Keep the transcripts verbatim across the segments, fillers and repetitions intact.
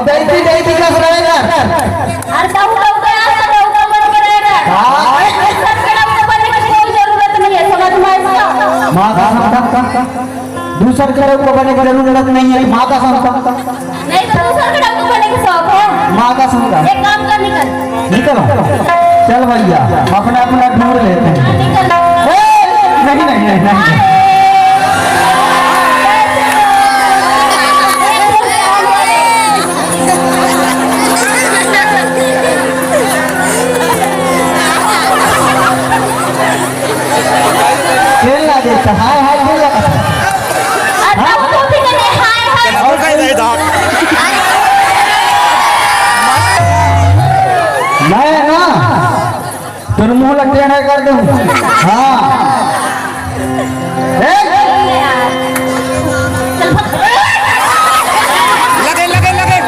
दैती दैती कस रहेगा। अरे तहु लोग तो आज तक डौका बन के रहेगा। हाँ। दूसर के डौका बनने की कोई जरूरत नहीं है, समझ में आया? माँ का समझा, दूसर के डौका बने की जरूरत नहीं है, माँ का समझा। नहीं तो दूसर के डौका बने की शौक है। माँ का समझा। एक काम कर, निकल। निकल। चल भैया, अपना अपना ढूंढ लेते हैं। निकल। ए, नहीं, नहीं, नहीं, नहीं। खेल ना देखता, हाय हाय खेल लगा। अच्छा, वो तो भी नहीं, हाय हाय। मैं ना तोर मुंह ला टेढ़ा कर दूं। हाँ। ए? लगे, लगे, लगे।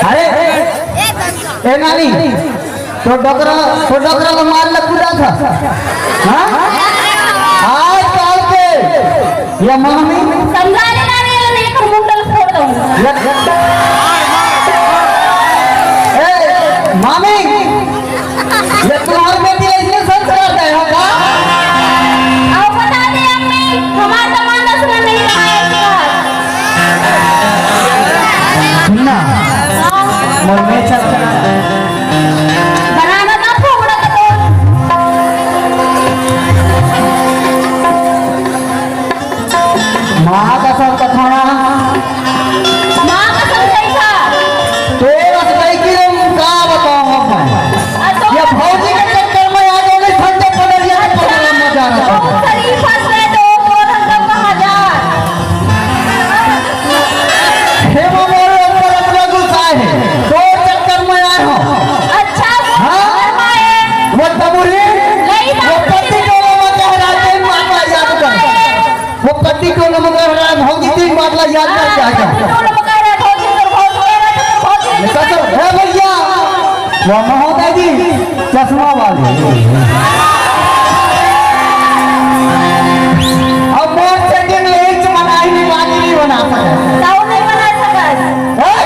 अरे, ए नानी, तो डोकरा, तो डोकरा ला मार ला कूदा था। हाँ? आज काल के ये मामी। समझा ले ना रे, ये नहीं कर मुंडल फोड़ दूंगा। ये, ए, मामी, ये तुम्हारी बेटी ऐसे संस्कार दे हो का? आओ बता दे अम्मी, हमारा जमाना से नहीं रहा है इसका। सुनना, हाँ। मोर में चल बनाना ना फोड़ा तो। माँ कसम कथोना। माँ कसम सही था। तोर असकई की हम का बताओ हम। आ, तो ये भौजी के चक्कर में आ गए, नहीं ठंडे पड़ल, ये तो पड़ल, मजा आ रहा था। बहुत शरीफ हंस रहे तो, और हम लोग कहाँ जा? हे मामा, ऊपर अपना गुस्सा है, तो चक्कर में आए हो। अच्छा, वो हाँ? चक्कर में आए। वो तमुरी, नहीं, वो तमुरी पट्टी नहीं। टोला में कह रहा है, तीन बात ला याद कर। वो पट्टी टोला में कह रहा है, भौजी तीन बात ला याद कर, क्या क्या? पट्टी टोला में कह रहा है, भौजी तो भौजी कह रहा है, तो भौजी ने निकल तो, हे भैया, वो महोदय जी, चश्मा वाले। अब मोर setting ले, इच बनाई नहीं, बाकी नहीं बना सके। ताऊ नहीं बना सकत। हैं?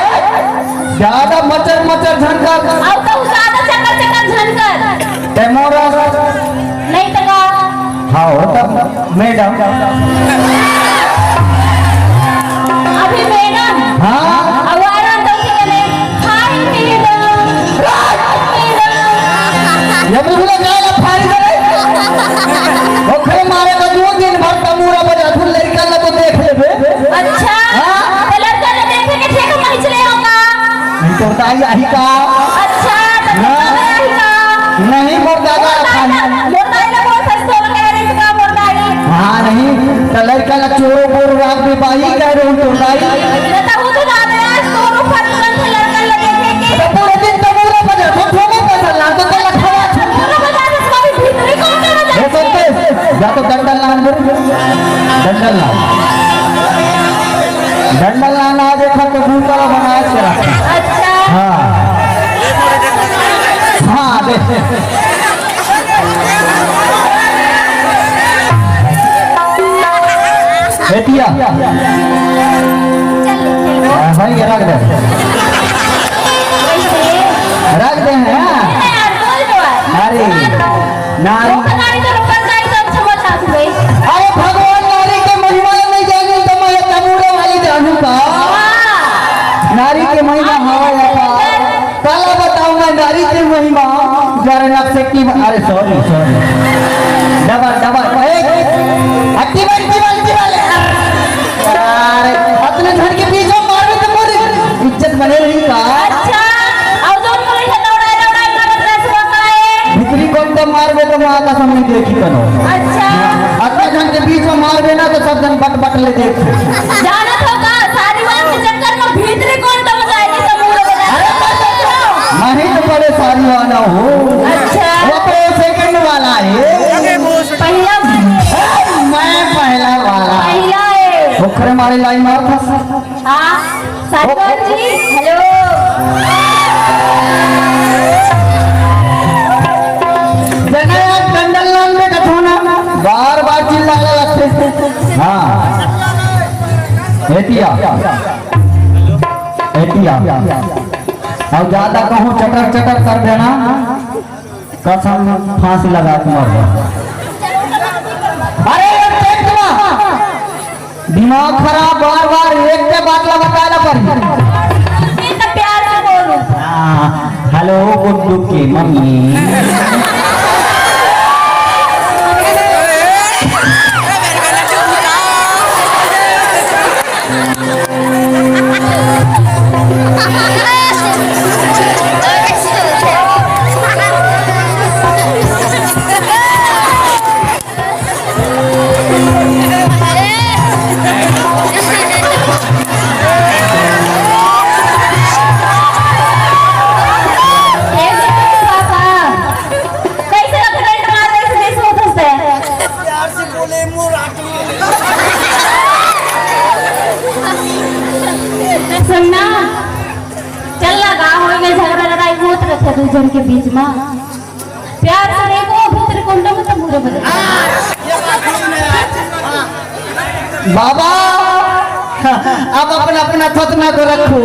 ज्यादा मचर मचर झनकर। अब तो ज्यादा चकर चकर झनकर। ते मोर नहीं तो का? हाँ, हो तब मैडम। अभी मैडम। हाँ। अब आ रहा तो ठीक है, खाई पी लो। ये भी बोला जाएगा, फारी करे। ओखरे मारे तो दो दिन भर तमूरा बजा, तू लड़का ला तो देख लेबे। अच्छा। हाँ। तो लड़का ने देखे के ठीक हम चले होगा। नहीं तो बताइए, यही का। अच्छा, तो ना। बताइए, यही का। नहीं, मोर दादा मोर दाई खाली। ला, मोर दाई ला बोल सकते हो, कह रहे हैं इसका मोर दाई। हाँ, नहीं, तो लड़का ला चोरो बोल रात में बाई कह रहे हो, तो दाई। तो तब वो तो दादा आज चोरों पर तुरंत लड़का लगे थे कि तो पूरे दिन तो पूरा बजा, तो ठोको पैसा ला, तो तेरा खड़ा। चोरों बजा, इसका भी भीतरी कौन सा बजा? ये सुनते, या तो डंडल लान दो, डंडल लान। डंडल लान आज एक हाथ तो भूतला बनाए के रखा। अच्छा। हाँ। हाँ, देख। बेटिया। हाँ, भाई, ये रख दे। रख दे, हाँ। अरे, नारी। अरे, भगवान नारी के महिमा नहीं जानी तो मैं तमूरा वाली जानू का। नारी के महिमा हवा अपार। काला बताऊं मैं नारी के महिमा, जरा नक्शे की, अरे sorry, sorry, double, double, एक, अट्टी बन, अट्टी बन, अट्टी बन, अरे, अपने घर के बीच में मार भी तो पूरी इज्जत बने रही का? अच्छा, और जो पुलिस है, दौड़ाए, दौड़ाए, मारत रहे, सुबह का है। भीतरी कौन तो मार भी तो माँ का सामने देखी करो। अच्छा। अतना झन के बीच में मारबे ना तो सब झन बट बट ले देख। जानत हो का, शादी वाला के चक्कर में भीतरी कौन दम जाएगी, तो मुंह बजा। अरे, मैं तो बड़े शादी वाला हूँ। अच्छा। वो तो सेकंड वाला है। पहला। मैं पहला वाला। पहला है। ओखरे मारे लाई मार था। हाँ। साधुवाद जी, hello। जने आप डंडल लान में कथो ना, बार बार चिल्लाने लगते। हाँ। एतिया, एतिया। अब ज्यादा कहूँ चटर चटर कर देना, कसम फांसी लगा के मर जा। अरे ये पेटवा, दिमाग खराब, बार बार एक के बात ला बताए ला पड़ी। ये तो प्यार से बोलू। हाँ, हेलो गुड्डू की मम्मी। कैसे रख रहे टमाटर से जैसे होता है? प्यार से बोले, मोर आटू। सुनना, चल लगा होई में झगड़ा लड़ाई होत रथे दू झन के बीच में। प्यार से देखो, भीतर कुंडा में तो मुरे बजे। बाबा, अब अपना अपना थोथना को रखो।